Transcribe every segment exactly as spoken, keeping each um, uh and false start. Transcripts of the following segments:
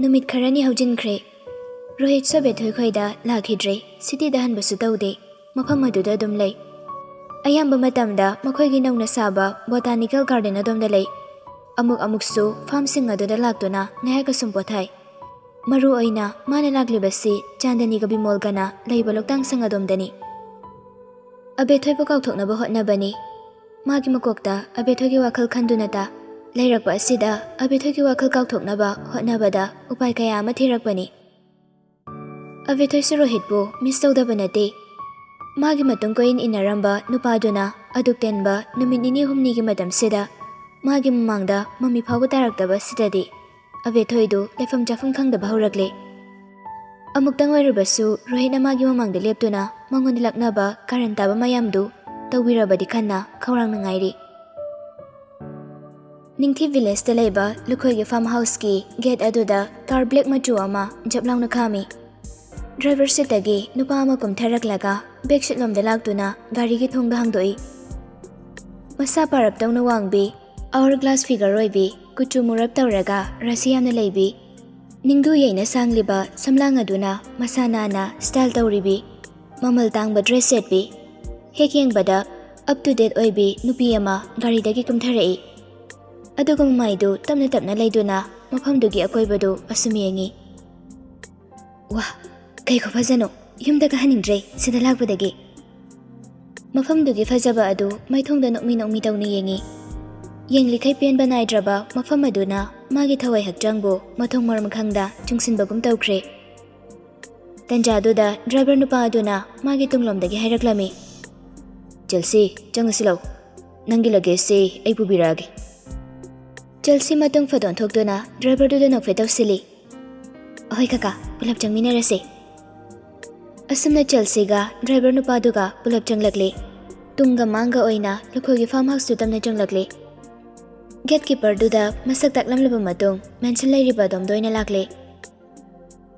ꯅꯨꯃꯤꯠ ꯈꯔꯅꯤ ꯍꯧꯖꯤꯟꯈ꯭ꯔꯦ꯫ ꯔꯣꯍꯤꯠꯁꯨ ꯕꯦꯊꯣꯏ ꯈꯣꯏꯗ ꯂꯥꯛꯈꯤꯗ꯭ꯔꯦ꯫ ꯁꯤꯇꯤꯗ ꯍꯟꯕꯁꯨ ꯇꯧꯗꯦ꯫ ꯃꯐꯝ ꯑꯗꯨꯗ ꯑꯗꯨꯝ ꯂꯩ꯫ ꯑꯌꯥꯝꯕ ꯃꯇꯝꯗ ꯃꯈꯣꯏꯒꯤ ꯅꯧꯅ ꯁꯥꯕ ꯕꯣꯇꯥꯅꯤꯀꯦꯜ ꯒꯥꯔꯗꯦꯟ ꯑꯗꯣꯝꯗ ꯂꯩ꯫ ꯑꯃꯨꯛ ꯑꯃꯨꯛꯁꯨ ꯐꯥꯝꯁꯤꯡ ꯑꯗꯨꯗ ꯂꯥꯛꯇꯨꯅ ꯉꯥꯏꯍꯥꯛ ꯑꯁꯨꯝ ꯄꯣꯊꯥꯏ꯫ ꯃꯔꯨ ꯑꯣꯏꯅ ꯃꯥꯅ ꯂꯥꯛꯂꯤꯕꯁꯤ ꯆꯥꯟꯗꯅꯤꯒ ꯕꯤꯃꯣꯜꯒꯅ ꯂꯩꯕ ꯂꯣꯛꯇꯥꯡꯁꯪ ꯑꯗꯣꯝꯗꯅꯤ꯫ ꯑꯕꯦꯊꯣꯏꯕꯨ ꯀꯥꯎꯊꯣꯛꯅꯕ ꯍꯣꯠꯅꯕꯅꯤ꯫ ꯃꯥꯒꯤ ꯃꯀꯣꯛꯇ ꯑꯕꯦꯊꯣꯏꯒꯤ ꯋꯥꯈꯜ ꯈꯟꯗꯨꯅꯇ ꯂꯩꯔꯛꯄ ꯑꯁꯤꯗ ꯑꯕꯦꯊꯣꯏꯒꯤ ꯋꯥꯈꯜ ꯀꯥꯎꯊꯣꯛꯅꯕ ꯍꯣꯠꯅꯕꯗ ꯎꯄꯥꯏ ꯀꯌꯥ ꯑꯃ ꯊꯤꯔꯛꯄꯅꯤ꯫ ꯑꯕꯦꯊꯣꯏꯁꯨ ꯔꯣꯍꯤꯠꯄꯨ ꯃꯤꯁ ꯇꯧꯗꯕ ꯅꯠꯇꯦ꯫ ꯃꯥꯒꯤ ꯃꯇꯨꯡ ꯀꯣꯏꯏꯟ ꯏꯟꯅꯔꯝꯕ ꯅꯨꯄꯥꯗꯨꯅ ꯑꯗꯨꯛ ꯇꯦꯟꯕ ꯅꯨꯃꯤꯠ ꯅꯤꯅꯤ ꯍꯨꯝꯅꯤꯒꯤ ꯃꯇꯝꯁꯤꯗ ꯃꯥꯒꯤ ꯃꯃꯥꯡꯗ ꯃꯃꯤ ꯐꯥꯎꯕ ꯇꯥꯔꯛꯇꯕ ꯑꯁꯤꯗꯗꯤ ꯑꯕꯦꯊꯣꯏꯗꯨ ꯂꯩꯐꯝ ꯆꯥꯐꯝ ꯈꯪꯗꯕ ꯍꯧꯔꯛꯂꯦ꯫ ꯑꯃꯨꯛꯇꯪ ꯑꯣꯏꯔꯕꯁꯨ ꯔꯣꯍꯤꯠꯅ ꯃꯥꯒꯤ ꯃꯃꯥꯡꯗ ꯂꯦꯞꯇꯨꯅ ꯃꯉꯣꯟꯗ ꯂꯛꯅꯕ ꯀꯥꯔꯟ ꯇꯥꯕ ꯃꯌꯥꯝꯗꯨ ꯇꯧꯕꯤꯔꯕꯗꯤ ꯈꯟꯅ ꯈꯧꯔꯥꯡꯅ ꯉꯥꯏꯔꯤ꯫ ꯅꯤꯡꯊꯤ ꯚꯤꯂꯦꯖꯇ ꯂꯩꯕ ꯂꯨꯈꯣꯏꯒꯤ ꯐꯥꯔꯝ ꯍꯥꯎꯁꯀꯤ ꯒꯦꯠ ꯑꯗꯨꯗ ꯀꯥꯔ ꯕ꯭ꯂꯦꯛ ꯃꯆꯨ ꯑꯃ ꯖꯞ ꯂꯥꯎꯅ ꯈꯥꯝꯃꯤ꯫ ꯗ꯭ꯔꯥꯏꯚꯔ ꯁꯤꯠꯇꯒꯤ ꯅꯨꯄꯥ ꯑꯃ ꯀꯨꯝꯊꯔꯛꯂꯒ ꯕꯦꯛ ꯁꯤꯠꯂꯣꯝꯗ ꯂꯥꯛꯇꯨꯅ ꯒꯥꯔꯤꯒꯤ ꯊꯣꯡꯗꯣ ꯍꯥꯡꯗꯣꯛꯏ꯫ ꯃꯁꯥ ꯄꯥꯔꯞ ꯇꯧꯅ ꯋꯥꯡꯕꯤ, ꯑꯋꯥꯔ ꯒ꯭ꯂꯥꯁ ꯐꯤꯒꯔ ꯑꯣꯏꯕꯤ, ꯀꯨꯆꯨ ꯃꯨꯔꯞ ꯇꯧꯔꯒ ꯔꯥꯁꯤ ꯌꯥꯝꯅ ꯂꯩꯕꯤ, ꯅꯤꯡꯗꯨ ꯌꯩꯅ ꯁꯥꯡꯂꯤꯕ ꯁꯝꯂꯥꯡ ꯑꯗꯨꯅ ꯃꯁꯥ ꯅꯥꯟꯅ ꯁ꯭ꯇꯥꯏꯜ ꯇꯧꯔꯤꯕꯤ, ꯃꯃꯜ ꯇꯥꯡꯕ ꯗ꯭ꯔꯦꯁ ꯁꯦꯠꯄꯤ, ꯍꯦꯛ ꯌꯦꯡꯕꯗ ꯑꯞ ꯇꯨ ꯗꯦꯠ ꯑꯣꯏꯕꯤ ꯅꯨꯄꯤ ꯑꯃ ꯒꯥꯔꯤꯗꯒꯤ ꯀꯨꯝꯊꯔꯛꯏ꯫ ꯑꯗꯨꯒ ꯃꯃꯥꯏꯗꯨ ꯇꯞꯅ ꯇꯞꯅ ꯂꯩꯗꯨꯅ ꯃꯐꯝꯗꯨꯒꯤ ꯑꯀꯣꯏꯕꯗꯨ ꯑꯁꯨꯝ ꯌꯦꯡꯉꯤ꯫ "ꯋꯥ, ꯀꯩ ꯈꯨꯐꯖꯅꯣ! ꯌꯨꯝꯗꯒ ꯍꯟꯅꯤꯡꯗ꯭ꯔꯦ ꯁꯤꯗ ꯂꯥꯛꯄꯗꯒꯤ!" ꯃꯐꯝꯗꯨꯒꯤ ꯐꯖꯕ ꯑꯗꯨ ꯃꯥꯏꯊꯣꯡꯗ ꯅꯣꯛꯃꯤ ꯅꯣꯛꯃꯤ ꯇꯧꯅ ꯌꯦꯡꯉꯤ꯫ ꯌꯦꯡꯂꯤꯈꯩ ꯄꯦꯟꯕ ꯅꯥꯏꯗ꯭ꯔꯕ ꯃꯐꯝ ꯑꯗꯨꯅ ꯃꯥꯒꯤ ꯊꯋꯥꯏ ꯍꯛꯆꯥꯡꯕꯨ ꯃꯊꯣꯡ ꯃꯔꯝ ꯈꯪꯗ ꯆꯨꯡꯁꯤꯟꯕꯒꯨꯝ ꯇꯧꯈ꯭ꯔꯦ꯫ ꯇꯟꯖꯥꯗꯨꯗ ꯗ꯭ꯔꯥꯏꯚꯔ ꯅꯨꯄꯥ ꯑꯗꯨꯅ ꯃꯥꯒꯤ ꯇꯨꯡꯂꯣꯝꯗꯒꯤ ꯍꯥꯏꯔꯛꯂꯝꯃꯤ, "ꯆꯦꯜꯁꯤ, ꯆꯪꯉꯁꯤ ꯂꯥꯎ꯫ ꯅꯪꯒꯤ ꯂꯒꯦꯖꯁꯤ ꯑꯩ ꯄꯨꯕꯤꯔꯛꯑꯒꯦ꯫" ꯆꯦꯜꯁꯤ ꯃꯇꯨꯡ ꯐꯠ ꯑꯣꯟꯊꯣꯛꯇꯨꯅ ꯗ꯭ꯔꯥꯏꯚꯔꯗꯨꯗ ꯅꯣꯛꯐꯦꯠ ꯇꯧꯁꯤꯜꯂꯤ꯫ "ꯑꯍꯣꯏ ꯀꯀꯥ, ꯄꯨꯂꯞ ꯆꯪꯃꯤꯟꯅꯔꯁꯦ꯫" ꯑꯁꯨꯝꯅ ꯆꯦꯜꯁꯤꯒ ꯗ꯭ꯔꯥꯏꯚꯔ ꯅꯨꯄꯥꯗꯨꯒ ꯄꯨꯂꯞ ꯆꯪꯂꯛꯂꯤ꯫ ꯇꯨꯡꯒ ꯃꯥꯡꯒ ꯑꯣꯏꯅ ꯂꯨꯈꯣꯏꯒꯤ ꯐꯥꯔꯝ ꯍꯥꯎꯁꯇꯨ ꯇꯞꯅ ꯆꯪꯂꯛꯂꯤ꯫ ꯒꯦꯠ ꯀꯤꯄꯔꯗꯨꯗ ꯃꯁꯛ ꯇꯥꯛꯂꯝꯂꯕ ꯃꯇꯨꯡ ꯃꯦꯟꯁꯟ ꯂꯩꯔꯤꯕ ꯑꯗꯣꯝꯗ ꯑꯣꯏꯅ ꯂꯥꯛꯂꯤ꯫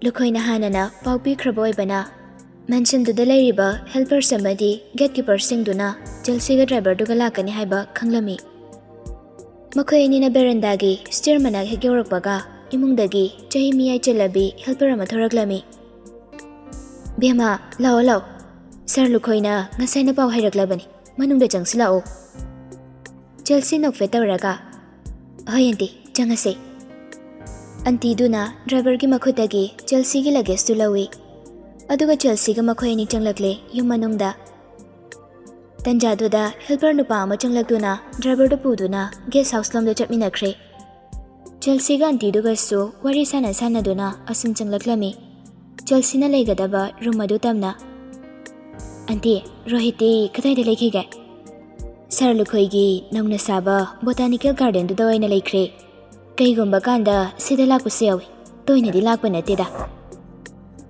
ꯂꯨꯈꯣꯏꯅ ꯍꯥꯟꯅꯅ ꯄꯥꯎ ꯄꯤꯈ꯭ꯔꯕ ꯑꯣꯏꯕꯅ ꯃꯦꯟꯁꯟꯗꯨꯗ ꯂꯩꯔꯤꯕ ꯍꯦꯜꯄꯔꯁ ꯑꯃꯗꯤ ꯒꯦꯠ ꯀꯤꯄꯔꯁꯤꯡꯗꯨꯅ ꯆꯦꯜꯁꯤꯒ ꯗ꯭ꯔꯥꯏꯚꯔꯗꯨꯒ ꯂꯥꯛꯀꯅꯤ ꯍꯥꯏꯕ ꯈꯪꯂꯝꯃꯤ꯫ ꯃꯈꯣꯏ ꯑꯅꯤꯅ ꯕꯦꯔꯟꯗꯥꯒꯤ ꯁ꯭ꯇꯤꯌꯔ ꯃꯅꯥꯛ ꯍꯦꯛ ꯌꯧꯔꯛꯄꯒ ꯏꯃꯨꯡꯗꯒꯤ ꯆꯍꯤ ꯃꯤꯌꯥꯏ ꯆꯜꯂꯕꯤ helper ꯑꯃ ꯊꯣꯔꯛꯂꯝꯃꯤ꯫ "ꯕꯦꯝꯃ, ꯂꯥꯛꯑꯣ, ꯂꯥꯛꯑꯣ꯫ ꯁꯥꯔ ꯂꯨꯈꯣꯏꯅ ꯉꯁꯥꯏꯅ ꯄꯥꯎ ꯍꯥꯏꯔꯛꯂꯕꯅꯤ꯫ ꯃꯅꯨꯡꯗ ꯆꯪꯁꯤꯜꯂꯛꯑꯣ꯫" ꯆꯦꯜꯁꯤ ꯅꯣꯛꯐꯦꯠ ꯇꯧꯔꯒ, "ꯍꯣꯏ ꯑꯟꯇꯤ, ꯆꯪꯉꯁꯦ꯫" ꯑꯟꯇꯤꯗꯨꯅ ꯗ꯭ꯔꯥꯏꯚꯔꯒꯤ ꯃꯈꯨꯠꯇꯒꯤ ꯆꯦꯜꯁꯤꯒꯤ ꯂꯒꯦꯖꯇꯨ ꯂꯧꯏ꯫ ꯑꯗꯨꯒ ꯆꯦꯜꯁꯤꯒ ꯃꯈꯣꯏ ꯑꯅꯤ ꯆꯪꯂꯛꯂꯦ ꯌꯨꯝ ꯃꯅꯨꯡꯗ꯫ ꯇꯟꯖꯥꯗꯨꯗ helper ꯅꯨꯄꯥ ꯑꯃ ꯆꯪꯂꯛꯇꯨꯅ ꯗ꯭ꯔꯥꯏꯚꯔꯗꯨ ꯄꯨꯗꯨꯅ ꯒꯦꯁ ꯍꯥꯎꯁ ꯂꯣꯝꯗ ꯆꯠꯃꯤꯟꯅꯈ꯭ꯔꯦ꯫ ꯆꯦꯜꯁꯤꯒ ꯑꯟꯇꯤꯗꯨꯒꯁꯨ ꯋꯥꯔꯤ ꯁꯥꯟꯅ ꯁꯥꯟꯅꯗꯨꯅ ꯑꯁꯨꯝ ꯆꯪꯂꯛꯂꯝꯃꯤ꯫ ꯆꯦꯜꯁꯤꯅ ꯂꯩꯒꯗꯕ ꯔꯨꯝ ꯑꯗꯨ ꯇꯝꯅ꯫ "ꯑꯟꯇꯤ, ꯔꯣꯍꯤꯠꯇꯤ ꯀꯗꯥꯏꯗ ꯂꯩꯈꯤꯒꯦ?" "ꯁꯥꯔ ꯂꯨꯈꯣꯏꯒꯤ ꯅꯧꯅ ꯁꯥꯕ ꯕꯣꯇꯥꯅꯤꯀꯦꯜ ꯒꯥꯔꯗꯦꯟꯗꯨꯗ ꯑꯣꯏꯅ ꯂꯩꯈ꯭ꯔꯦ꯫ ꯀꯩꯒꯨꯝꯕ ꯀꯥꯟꯗ ꯁꯤꯗ ꯂꯥꯛꯄꯁꯨ ꯌꯥꯎꯏ꯫ ꯇꯣꯏꯅꯗꯤ ꯂꯥꯛꯄ ꯅꯠꯇꯦꯗ꯫"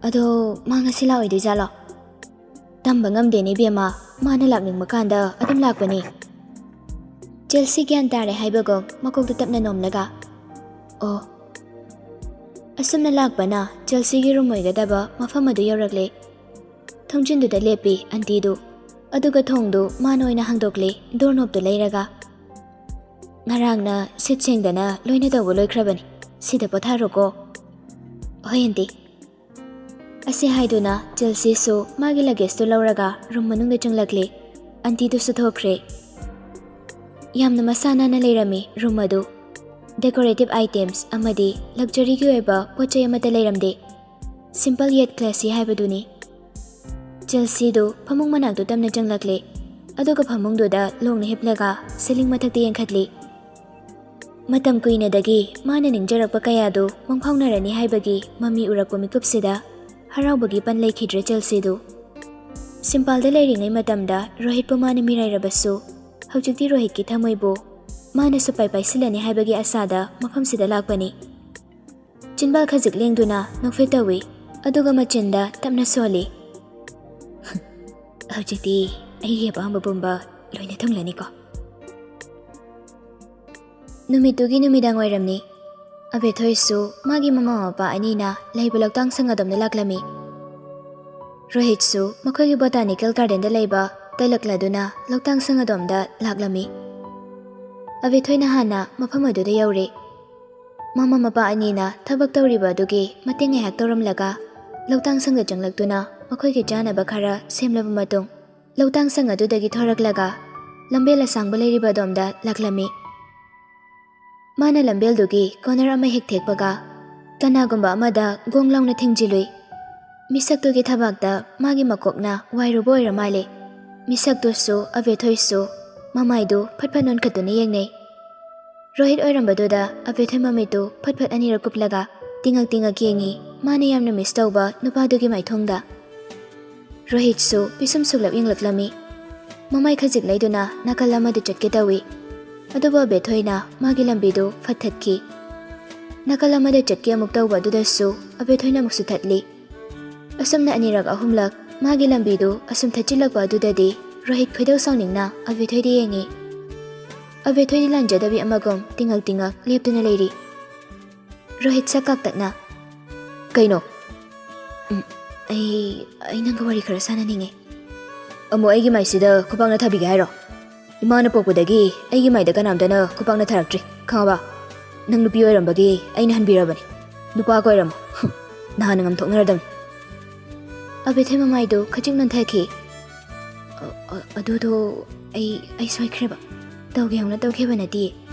"ꯑꯗꯣ ꯃꯥ ꯉꯁꯤ ꯂꯥꯛꯑꯣꯏꯗꯣꯏꯖꯥꯠꯂꯣ?" "ꯇꯝꯕ ꯉꯝꯗꯦꯅꯦ ꯏꯕꯦꯝꯃ, ꯃꯥꯅ ꯂꯥꯛꯅꯤꯡꯕ ꯀꯥꯟꯗ ꯑꯗꯨꯝ ꯂꯥꯛꯄꯅꯤ꯫" ꯆꯦꯜꯁꯤ ꯒ꯭ꯌꯥꯟ ꯇꯥꯔꯦ ꯍꯥꯏꯕꯒꯨꯝ ꯃꯀꯣꯛꯇꯨ ꯇꯞꯅ ꯅꯣꯝꯂꯒ, "ꯑꯣ꯫" ꯑꯁꯨꯝꯅ ꯂꯥꯛꯄꯅ ꯆꯦꯜꯁꯤꯒꯤ ꯔꯨꯝ ꯑꯣꯏꯒꯗꯕ ꯃꯐꯝ ꯑꯗꯨ ꯌꯧꯔꯛꯂꯦ꯫ ꯊꯣꯡꯖꯤꯟꯗꯨꯗ ꯂꯦꯞꯄꯤ ꯑꯟꯇꯤꯗꯨ, ꯑꯗꯨꯒ ꯊꯣꯡꯗꯨ ꯃꯥꯅ ꯑꯣꯏꯅ ꯍꯥꯡꯗꯣꯛꯂꯦ, ꯗꯣꯔ ꯅꯣꯞꯇꯨ ꯂꯩꯔꯒ꯫ "ꯉꯔꯥꯡꯅ ꯁꯤꯠ ꯁꯦꯡꯗꯅ ꯂꯣꯏꯅ ꯇꯧꯕ ꯂꯣꯏꯈ꯭ꯔꯕꯅꯤ꯫ ꯁꯤꯗ ꯄꯣꯊꯥꯔꯣꯀꯣ꯫" "ꯍꯣꯏ ꯑꯟꯇꯤ꯫" ꯑꯁꯤ ꯍꯥꯏꯗꯨꯅ ꯆꯦꯜꯁꯤꯁꯨ ꯃꯥꯒꯤ ꯂꯒꯦꯖꯇꯨ ꯂꯧꯔꯒ ꯔꯨꯝ ꯃꯅꯨꯡꯗ ꯆꯪꯂꯛꯂꯦ꯫ ꯑꯟꯇꯤꯗꯨꯁꯨ ꯊꯣꯛꯈ꯭ꯔꯦ꯫ ꯌꯥꯝꯅ ꯃꯁꯥ ꯅꯥꯟꯅ ꯂꯩꯔꯝꯃꯤ ꯔꯨꯝ ꯑꯗꯨ꯫ Decorative items ꯑꯃꯗꯤ luxuryꯒꯤ ꯑꯣꯏꯕ ꯄꯣꯠ ꯆꯩ ꯑꯃꯠꯇ ꯂꯩꯔꯝꯗꯦ꯫ Simple yet classy ꯍꯥꯏꯕꯗꯨꯅꯤ꯫ ꯆꯦꯜꯁꯤꯗꯨ ꯐꯃꯨꯡ ꯃꯅꯥꯛꯇꯨ ꯇꯞꯅ ꯆꯪꯂꯛꯂꯦ, ꯑꯗꯨꯒ ꯐꯃꯨꯡꯗꯨꯗ ꯂꯣꯡꯅ ꯍꯤꯞꯂꯒ ceiling ꯃꯊꯛꯇ ꯌꯦꯡꯈꯠꯂꯤ꯫ ꯃꯇꯝ ꯀꯨꯏꯅꯗꯒꯤ ꯃꯥꯅ ꯅꯤꯡꯖꯔꯛꯄ ꯀꯌꯥꯗꯨ ꯃꯪꯐꯥꯎꯅꯔꯅꯤ ꯍꯥꯏꯕꯒꯤ ꯃꯃꯤ ꯎꯔꯛꯄ ꯃꯤꯀꯨꯞꯁꯤꯗ ꯍꯔꯥꯎꯕꯒꯤ ꯄꯟ ꯂꯩꯈꯤꯗ꯭ꯔꯦ ꯆꯦꯜꯁꯤꯗꯨ꯫ ꯁꯤꯝꯄꯥꯜꯗ ꯂꯩꯔꯤꯉꯩ ꯃꯇꯝꯗ ꯔꯣꯍꯤꯠꯄꯨ ꯃꯥꯅ ꯃꯤꯔꯥꯏꯔꯕꯁꯨ, ꯍꯧꯖꯤꯛꯇꯤ ꯔꯣꯍꯤꯠꯀꯤ ꯊꯃꯣꯏꯕꯨ ꯃꯥꯅꯁꯨ ꯄꯥꯏ ꯄꯥꯏꯁꯤꯜꯂꯅꯤ ꯍꯥꯏꯕꯒꯤ ꯑꯁꯥꯗ ꯃꯐꯝꯁꯤꯗ ꯂꯥꯛꯄꯅꯤ꯫ ꯆꯤꯟꯕꯥꯜ ꯈꯖꯤꯛ ꯂꯦꯡꯗꯨꯅ ꯅꯣꯛꯐꯦꯠ ꯇꯧꯏ, ꯑꯗꯨꯒ ꯃꯆꯤꯟꯗ ꯇꯞꯅ ꯁꯣꯜꯂꯤ꯫ "ꯍꯧꯖꯤꯛꯇꯤ ꯑꯩꯒꯤ ꯑꯄꯥꯝꯕ ꯄꯨꯝꯕ ꯂꯣꯏꯅ ꯊꯨꯡꯂꯅꯤꯀꯣ?" ꯅꯨꯃꯤꯠꯇꯨꯒꯤ ꯅꯨꯃꯤꯗꯥꯡ ꯋꯥꯏꯔꯝꯅꯤ꯫ ꯑꯕꯦꯊꯣꯏꯁꯨ ꯃꯥꯒꯤ ꯃꯃꯥ ꯃꯄꯥ ꯑꯅꯤꯅ ꯂꯩꯕ ꯂꯧꯇꯥꯡ ꯁꯪ ꯑꯗꯣꯝꯗ ꯂꯥꯛꯂꯝꯃꯤ꯫ ꯔꯣꯍꯤꯠꯁꯨ ꯃꯈꯣꯏꯒꯤ ꯕꯣꯇꯥꯅꯤꯀꯦꯜ ꯒꯥꯔꯗꯦꯟꯗ ꯂꯩꯕ ꯇꯂꯛꯂꯗꯨꯅ ꯂꯧꯇꯥꯡ ꯁꯪ ꯑꯗꯣꯝꯗ ꯂꯥꯛꯂꯝꯃꯤ꯫ ꯑꯕꯦꯊꯣꯏꯅ ꯍꯥꯟꯅ ꯃꯐꯝ ꯑꯗꯨꯗ ꯌꯧꯔꯦ꯫ ꯃꯃꯥ ꯃꯄꯥ ꯑꯅꯤꯅ ꯊꯕꯛ ꯇꯧꯔꯤꯕ ꯑꯗꯨꯒꯤ ꯃꯇꯦꯡ ꯉꯥꯏꯍꯥꯛ ꯇꯧꯔꯝꯂꯒ, ꯂꯧꯇꯥꯡ ꯁꯪꯗ ꯆꯪꯂꯛꯇꯨꯅ ꯃꯈꯣꯏꯒꯤ ꯆꯥꯅꯕ ꯈꯔ ꯁꯦꯝꯂꯕ ꯃꯇꯨꯡ, ꯂꯧꯇꯥꯡ ꯁꯪ ꯑꯗꯨꯗꯒꯤ ꯊꯣꯔꯛꯂꯒ ꯂꯝꯕꯦꯜ ꯑꯁꯥꯡꯕ ꯂꯩꯔꯤꯕ ꯑꯗꯣꯝꯗ ꯂꯥꯛꯂꯝꯃꯤ꯫ ꯃꯥꯅ ꯂꯝꯕꯦꯜꯗꯨꯒꯤ ꯀꯣꯅꯔ ꯑꯃ ꯍꯦꯛ ꯊꯦꯛꯄꯒ, ꯀꯅꯥꯒꯨꯝꯕ ꯑꯃꯗ ꯒꯣꯡ ꯂꯥꯎꯅ ꯊꯦꯡꯖꯤꯜꯂꯨꯏ꯫ ꯃꯤꯁꯛꯇꯨꯒꯤ ꯊꯕꯥꯛꯇ ꯃꯥꯒꯤ ꯃꯀꯣꯛꯅ ꯋꯥꯏꯔꯨꯕ ꯑꯣꯏꯔ ꯃꯥꯜꯂꯦ꯫ ꯃꯤꯁꯛꯇꯨꯁꯨ ꯑꯕꯦꯊꯣꯏꯁꯨ ꯃꯃꯥꯏꯗꯨ ꯐꯠ ꯐꯠ ꯅꯣꯟꯈꯠꯇꯨꯅ ꯌꯦꯡꯅꯩ꯫ ꯔꯣꯍꯤꯠ ꯑꯣꯏꯔꯝꯕꯗꯨꯗ ꯑꯕꯦꯊꯣꯏ ꯃꯃꯤꯠꯇꯨ ꯐꯠ ꯐꯠ ꯑꯅꯤꯔꯛ ꯀꯨꯞꯂꯒ ꯇꯤꯡꯉꯛ ꯇꯤꯡꯉꯛ ꯌꯦꯡꯉꯤ, ꯃꯥꯅ ꯌꯥꯝꯅ ꯃꯤꯁ ꯇꯧꯕ ꯅꯨꯄꯥꯗꯨꯒꯤ ꯃꯥꯏꯊꯣꯡꯗ꯫ ꯔꯣꯍꯤꯠꯁꯨ ꯄꯤꯁꯨꯝ ꯁꯨꯛꯂꯞ ꯌꯦꯡꯂꯛꯂꯝꯃꯤ꯫ ꯃꯃꯥꯏ ꯈꯖꯤꯛ ꯂꯩꯗꯨꯅ ꯅꯥꯀꯜ ꯑꯃꯗ ꯆꯠꯀꯦ ꯇꯧꯏ, ꯑꯗꯨꯕꯨ ꯑꯕꯦꯊꯣꯏꯅ ꯃꯥꯒꯤ ꯂꯝꯕꯤꯗꯨ ꯐꯠꯊꯠꯈꯤ꯫ ꯅꯥꯀꯜ ꯑꯃꯗ ꯆꯠꯀꯦ ꯑꯃꯨꯛ ꯇꯧꯕ ꯑꯗꯨꯗꯁꯨ ꯑꯕꯦꯊꯣꯏꯅ ꯑꯃꯨꯛꯁꯨ ꯊꯠꯂꯤ꯫ ꯑꯁꯨꯝꯅ ꯑꯅꯤꯔꯛ ꯑꯍꯨꯝꯂꯛ ꯃꯥꯒꯤ ꯂꯝꯕꯤꯗꯨ ꯑꯁꯨꯝ ꯊꯠꯆꯤꯜꯂꯛꯄ ꯑꯗꯨꯗꯗꯤ ꯔꯣꯍꯤꯠ ꯈꯣꯏꯗꯧ ꯁꯥꯎꯅꯤꯡꯅ ꯑꯕꯦꯊꯣꯏꯗ ꯌꯦꯡꯉꯤ꯫ ꯑꯕꯦꯊꯣꯏꯗꯤ ꯂꯥꯟꯖꯗꯕꯤ ꯑꯃꯒꯨꯝ ꯇꯤꯡꯉꯛ ꯇꯤꯡꯉꯛ ꯂꯦꯞꯇꯨꯅ ꯂꯩꯔꯤ꯫ ꯔꯣꯍꯤꯠ ꯁꯛ ꯀꯥꯛꯇꯛꯅ, "ꯀꯩꯅꯣ?" "ꯎꯝ, ꯑꯩ, ꯑꯩ ꯅꯪꯒ ꯋꯥꯔꯤ ꯈꯔ ꯁꯥꯟꯅꯅꯤꯡꯉꯦ꯫" "ꯑꯃꯨꯛ ꯑꯩꯒꯤ ꯃꯥꯏꯁꯤꯗ ꯈꯨꯄꯥꯛꯅ ꯊꯥꯕꯤꯒꯦ ꯍꯥꯏꯔꯣ? ꯏꯃꯥꯅ ꯄꯣꯛꯄꯗꯒꯤ ꯑꯩꯒꯤ ꯃꯥꯏꯗ ꯀꯅꯥꯝꯇꯅ ꯈꯨꯄꯥꯛꯅ ꯊꯥꯔꯛꯇ꯭ꯔꯤ, ꯈꯪꯉꯕ? ꯅꯪ ꯅꯨꯄꯤ ꯑꯣꯏꯔꯝꯕꯒꯤ ꯑꯩꯅ ꯍꯟꯕꯤꯔꯕꯅꯤ꯫ ꯅꯨꯄꯥ ꯀꯣꯏꯔꯝꯃꯣ꯫ ꯍꯨꯝ, ꯅꯍꯥꯟꯅ ꯉꯝꯊꯣꯛꯅꯔꯗꯕꯅꯤ꯫" ꯑꯕꯦꯊꯣꯏ ꯃꯃꯥꯏꯗꯨ ꯈꯖꯤꯛ ꯅꯣꯟꯊꯈꯤ꯫ "ꯑ-, ꯑ-, ꯑꯗꯨꯗꯣ ꯑꯩ, ꯑꯩ ꯁꯣꯏꯈ꯭ꯔꯦꯕ꯫ ꯇꯧꯒꯦ ꯍꯧꯅ ꯇꯧꯈꯤꯕ ꯅꯠꯇꯦ꯫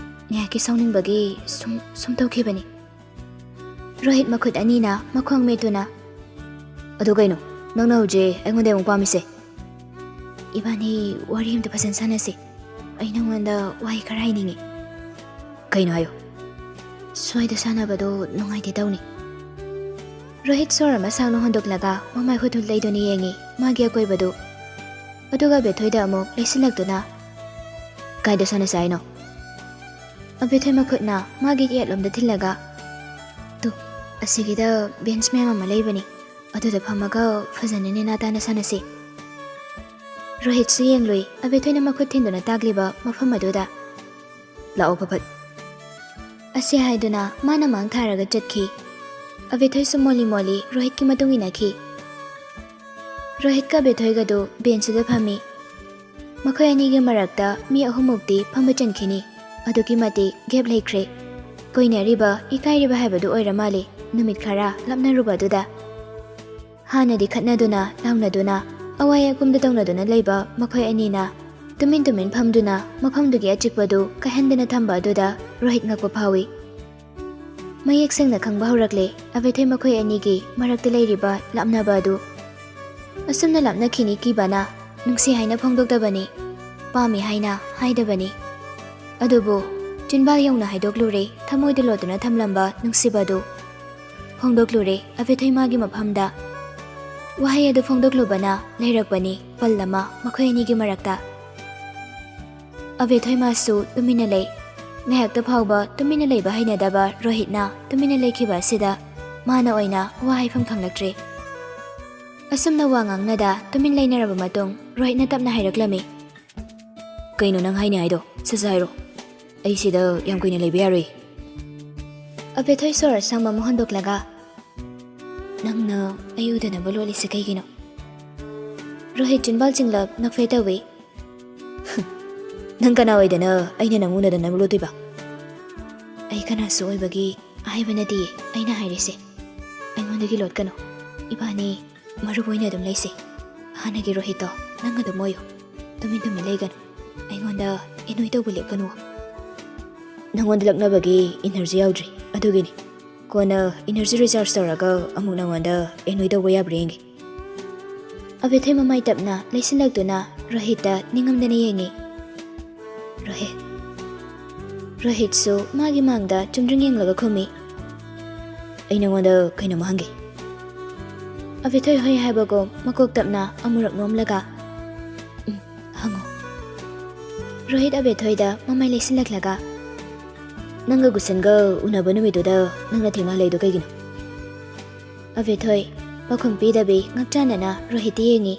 ꯉꯥꯏꯍꯥꯛꯀꯤ ꯁꯥꯎꯅꯤꯡꯕꯒꯤ ꯁꯨꯝ, ꯁꯨꯝ ꯇꯧꯈꯤꯕꯅꯤ꯫" ꯔꯣꯍꯤꯠ ꯃꯈꯨꯠ ꯑꯅꯤꯅ ꯃꯈꯣꯡ ꯃꯦꯠꯇꯨꯅ, "ꯑꯗꯨ ꯀꯩꯅꯣ, ꯅꯪꯅ ꯍꯧꯖꯤꯛ ꯑꯩꯉꯣꯟꯗ ꯑꯃꯨꯛ ꯄꯥꯝꯃꯤꯁꯦ?" "ꯏꯕꯥꯅꯤ ꯋꯥꯔꯤ ꯑꯝꯇ ꯐꯖꯅ ꯁꯥꯟꯅꯁꯤ꯫ ꯑꯩ ꯅꯪꯉꯣꯟꯗ ꯋꯥꯍꯩ ꯈꯔ ꯍꯥꯏꯅꯤꯡꯉꯤ꯫" "ꯀꯩꯅꯣ ꯍꯥꯏꯌꯨ꯫" "ꯁ꯭ꯋꯥꯏꯗ ꯁꯥꯟꯅꯕꯗꯣ ꯅꯨꯡꯉꯥꯏꯇꯦ ꯇꯧꯅꯤ꯫" ꯔꯣꯍꯤꯠ ꯁꯣꯔ ꯑꯃ ꯁꯥꯡꯅ ꯍꯣꯟꯗꯣꯛꯂꯒ ꯃꯃꯥꯏ ꯍꯨꯠ ꯍꯨꯠ ꯂꯩꯗꯨꯅ ꯌꯦꯡꯉꯤ ꯃꯥꯒꯤ ꯑꯀꯣꯏꯕꯗꯨ꯫ ꯑꯗꯨꯒ ꯑꯕꯦꯊꯣꯏꯗ ꯑꯃꯨꯛ ꯂꯩꯁꯤꯜꯂꯛꯇꯨꯅ, "ꯀꯥꯏꯗ ꯁꯥꯟꯅꯁꯦ ꯍꯥꯏꯅꯣ?" ꯑꯕꯦꯊꯣꯏ ꯃꯈꯨꯠꯅ ꯃꯥꯒꯤ ꯌꯦꯠꯂꯣꯝꯗ ꯊꯤꯜꯂꯒ, "ꯇꯨ, ꯑꯁꯤꯒꯤꯗ ꯕꯦꯟꯁ ꯃꯌꯥꯝ ꯑꯃ ꯂꯩꯕꯅꯤ, ꯑꯗꯨꯗ ꯐꯝꯃꯒ ꯐꯖꯅ ꯅꯦꯅꯥ ꯇꯥꯅ ꯁꯥꯟꯅꯁꯤ꯫" ꯔꯣꯍꯤꯠꯁꯨ ꯌꯦꯡꯂꯨꯏ, ꯑꯕꯦꯊꯣꯏꯅ ꯃꯈꯨꯠ ꯊꯤꯟꯗꯨꯅ ꯇꯥꯛꯂꯤꯕ ꯃꯐꯝ ꯑꯗꯨꯗ꯫ "ꯂꯥꯛꯑꯣ ꯐꯐꯠ꯫" ꯑꯁꯤ ꯍꯥꯏꯗꯨꯅ ꯃꯥꯅ ꯃꯥꯡ ꯊꯥꯔꯒ ꯆꯠꯈꯤ꯫ ꯑꯕꯦꯊꯣꯏꯁꯨ ꯃꯣꯜꯂꯤ ꯃꯣꯜꯂꯤ ꯔꯣꯍꯤꯠꯀꯤ ꯃꯇꯨꯡ ꯏꯟꯅꯈꯤ꯫ ꯔꯣꯍꯤꯠꯀ ꯑꯕꯦꯊꯣꯏꯒꯗꯨ ꯕꯦꯟꯁꯇꯨꯗ ꯐꯝꯃꯤ꯫ ꯃꯈꯣꯏ ꯑꯅꯤꯒꯤ ꯃꯔꯛꯇ ꯃꯤ ꯑꯍꯨꯝꯃꯨꯛꯇꯤ ꯐꯝꯕ ꯆꯟꯈꯤꯅꯤ꯫ ꯑꯗꯨꯛꯀꯤ ꯃꯇꯤꯛ ꯒꯦꯞ ꯂꯩꯈ꯭ꯔꯦ꯫ ꯀꯣꯏꯅꯔꯤꯕ, ꯏꯀꯥꯏꯔꯤꯕ ꯍꯥꯏꯕꯗꯨ ꯑꯣꯏꯔ ꯃꯥꯜꯂꯤ, ꯅꯨꯃꯤꯠ ꯈꯔ ꯂꯥꯞꯅꯔꯨꯕ ꯑꯗꯨꯗ꯫ ꯍꯥꯟꯅꯗꯤ ꯈꯠꯅꯗꯨꯅ, ꯂꯥꯎꯅꯗꯨꯅ, ꯑꯋꯥꯏ ꯑꯀꯨꯝꯗ ꯇꯧꯅꯗꯨꯅ ꯂꯩꯕ ꯃꯈꯣꯏ ꯑꯅꯤꯅ ꯇꯨꯃꯤꯟ ꯇꯨꯃꯤꯟ ꯐꯝꯗꯨꯅ ꯃꯐꯝꯗꯨꯒꯤ ꯑꯆꯤꯛꯄꯗꯨ ꯀꯥꯏꯍꯟꯗꯅ ꯊꯝꯕ ꯑꯗꯨꯗ ꯔꯣꯍꯤꯠ ꯉꯛꯄ ꯐꯥꯎꯏ꯫ ꯃꯌꯦꯛ ꯁꯦꯡꯅ ꯈꯪꯕ ꯍꯧꯔꯛꯂꯦ ꯑꯕꯦꯊꯣꯏ ꯃꯈꯣꯏ ꯑꯅꯤꯒꯤ ꯃꯔꯛꯇ ꯂꯩꯔꯤꯕ ꯂꯥꯞꯅꯕ ꯑꯗꯨ꯫ ꯑꯁꯨꯝꯅ ꯂꯥꯞꯅꯈꯤꯅꯤ ꯀꯤꯕꯅ ꯅꯨꯡꯁꯤ ꯍꯥꯏꯅ ꯐꯣꯡꯗꯣꯛꯇꯕꯅꯤ, ꯄꯥꯝꯃꯤ ꯍꯥꯏꯅ ꯍꯥꯏꯗꯕꯅꯤ꯫ ꯑꯗꯨꯕꯨ ꯆꯤꯟꯕꯥꯜ ꯌꯧꯅ ꯍꯥꯏꯗꯣꯛꯂꯨꯔꯦ, ꯊꯃꯣꯏꯗ ꯂꯣꯠꯇꯨꯅ ꯊꯝꯂꯝꯕ ꯅꯨꯡꯁꯤꯕꯗꯨ ꯐꯣꯡꯗꯣꯛꯂꯨꯔꯦ ꯑꯕꯦꯊꯣꯏ ꯃꯥꯒꯤ ꯃꯐꯝꯗ꯫ ꯋꯥꯍꯩ ꯑꯗꯨ ꯐꯣꯡꯗꯣꯛꯂꯨꯕꯅ ꯂꯩꯔꯛꯄꯅꯤ ꯄꯜ ꯑꯃ ꯃꯈꯣꯏ ꯑꯅꯤꯒꯤ ꯃꯔꯛꯇ꯫ ꯑꯕꯦꯊꯣꯏ ꯃꯥꯁꯨ ꯇꯨꯃꯤꯟꯅ ꯂꯩ꯫ ꯉꯥꯏꯍꯥꯛꯇ ꯐꯥꯎꯕ ꯇꯨꯃꯤꯟꯅ ꯂꯩꯕ ꯍꯩꯅꯗꯕ ꯔꯣꯍꯤꯠꯅ ꯇꯨꯃꯤꯟꯅ ꯂꯩꯈꯤꯕ ꯑꯁꯤꯗ ꯃꯥꯅ ꯑꯣꯏꯅ ꯋꯥ ꯍꯥꯏꯐꯝ ꯈꯪꯂꯛꯇ꯭ꯔꯦ꯫ ꯑꯁꯨꯝꯅ ꯋꯥ ꯉꯥꯡꯅꯗ ꯇꯨꯃꯤꯟ ꯂꯩꯅꯔꯕ ꯃꯇꯨꯡ ꯔꯣꯍꯤꯠꯅ ꯇꯞꯅ ꯍꯥꯏꯔꯛꯂꯝꯃꯤ꯫ "ꯀꯩꯅꯣ ꯅꯪ ꯍꯥꯏꯅꯤ ꯍꯥꯏꯗꯣ? ꯁꯠ ꯁꯠ ꯍꯥꯏꯔꯣ꯫ ꯑꯩ ꯁꯤꯗ ꯌꯥꯝ ꯀꯨꯏꯅ ꯂꯩꯕ ꯌꯥꯔꯣꯏ꯫" ꯑꯕꯦꯊꯣꯏ ꯁꯣꯔ ꯑꯁꯥꯡꯕ ꯑꯃ ꯍꯣꯟꯗꯣꯛꯂꯒ, "ꯅꯪꯅ ꯑꯩ ꯎꯗꯅꯕ ꯂꯣꯠꯂꯤꯁꯦ ꯀꯩꯒꯤꯅꯣ?" ꯔꯣꯍꯤꯠ ꯆꯤꯟꯕꯥꯜ ꯆꯤꯡꯂꯞ ꯅꯣꯛꯐꯦ ꯇꯧꯏ꯫ "ꯅꯪ ꯀꯅꯥ ꯑꯣꯏꯗꯅ ꯑꯩꯅ ꯅꯪ ꯎꯅꯗꯅꯕ ꯂꯣꯠꯇꯣꯏꯕ?" "ꯑꯩ ꯀꯅꯥꯁꯨ ꯑꯣꯏꯕꯒꯤ ꯍꯥꯏꯕ ꯅꯠꯇꯤꯌꯦ ꯑꯩꯅ ꯍꯥꯏꯔꯤꯁꯦ꯫ ꯑꯩꯉꯣꯟꯗꯒꯤ ꯂꯣꯠꯀꯅꯨ꯫ ꯏꯕꯥꯅꯤ ꯃꯔꯨꯞ ꯑꯣꯏꯅ ꯑꯗꯨꯝ ꯂꯩꯁꯦ꯫ ꯍꯥꯟꯅꯒꯤ ꯔꯣꯍꯤꯠꯇꯣ ꯅꯪ ꯑꯗꯨꯝ ꯑꯣꯏꯌꯨ꯫ ꯇꯨꯃꯤꯟ ꯇꯨꯃꯤꯟ ꯂꯩꯒꯅꯨ꯫ ꯑꯩꯉꯣꯟꯗ ꯑꯦꯅꯣꯏ ꯇꯧꯕ ꯂꯦꯞꯀꯅꯨ꯫" "ꯅꯪꯉꯣꯟꯗ ꯂꯛꯅꯕꯒꯤ ꯏꯅꯔꯖꯤ ꯌꯥꯎꯗ꯭ꯔꯤ, ꯑꯗꯨꯒꯤꯅꯤ꯫ ꯀꯣꯟꯅ ꯏꯅꯔꯖꯤ ꯔꯤꯆꯥꯔꯖ ꯇꯧꯔꯒ ꯑꯃꯨꯛ ꯅꯪꯉꯣꯟꯗ ꯑꯦꯅꯣꯏ ꯇꯧꯕ ꯌꯥꯕ꯭ꯔꯥ ꯌꯦꯡꯒꯦ꯫" ꯑꯕꯦꯊꯣꯏ ꯃꯃꯥꯏ ꯇꯞꯅ ꯂꯩꯁꯤꯜꯂꯛꯇꯨꯅ ꯔꯣꯍꯤꯠꯇ ꯅꯤꯡꯉꯝꯗꯅ ꯌꯦꯡꯉꯤ꯫ "ꯔꯣꯍꯤꯠ꯫" ꯔꯣꯍꯤꯠꯁꯨ ꯃꯥꯒꯤ ꯃꯥꯡꯗ ꯆꯨꯝꯗ꯭ꯔꯤꯡ ꯌꯦꯡꯂꯒ ꯈꯨꯝꯃꯤ꯫ "ꯑꯩ ꯅꯉꯣꯟꯗ ꯀꯩꯅꯣꯝꯃ ꯍꯪꯒꯦ꯫" ꯑꯕꯦꯊꯣꯏ ꯍꯣꯏ ꯍꯥꯏꯕꯒꯨꯝ ꯃꯀꯣꯛ ꯇꯞꯅ ꯑꯃꯨꯔꯛ ꯅꯣꯝꯂꯒ, "ꯎꯝ, ꯍꯪꯉꯣ꯫" ꯔꯣꯍꯤꯠ ꯑꯕꯦꯊꯣꯏꯗ ꯃꯃꯥꯏ ꯂꯩꯁꯤꯜꯂꯛꯂꯒ, "ꯅꯪꯒ ꯒꯨꯁꯟꯒ ꯎꯅꯕ ꯅꯨꯃꯤꯠꯇꯨꯗ ꯅꯪꯅ ꯊꯦꯡꯅꯍꯜꯂꯛꯏꯗꯣ ꯀꯩꯒꯤꯅꯣ?" ꯑꯕꯦꯊꯣꯏ ꯄꯥꯎꯈꯨꯝ ꯄꯤꯗꯕꯤ ꯉꯛꯆꯥꯟꯅꯅ ꯔꯣꯍꯤꯠꯇ ꯌꯦꯡꯉꯤ꯫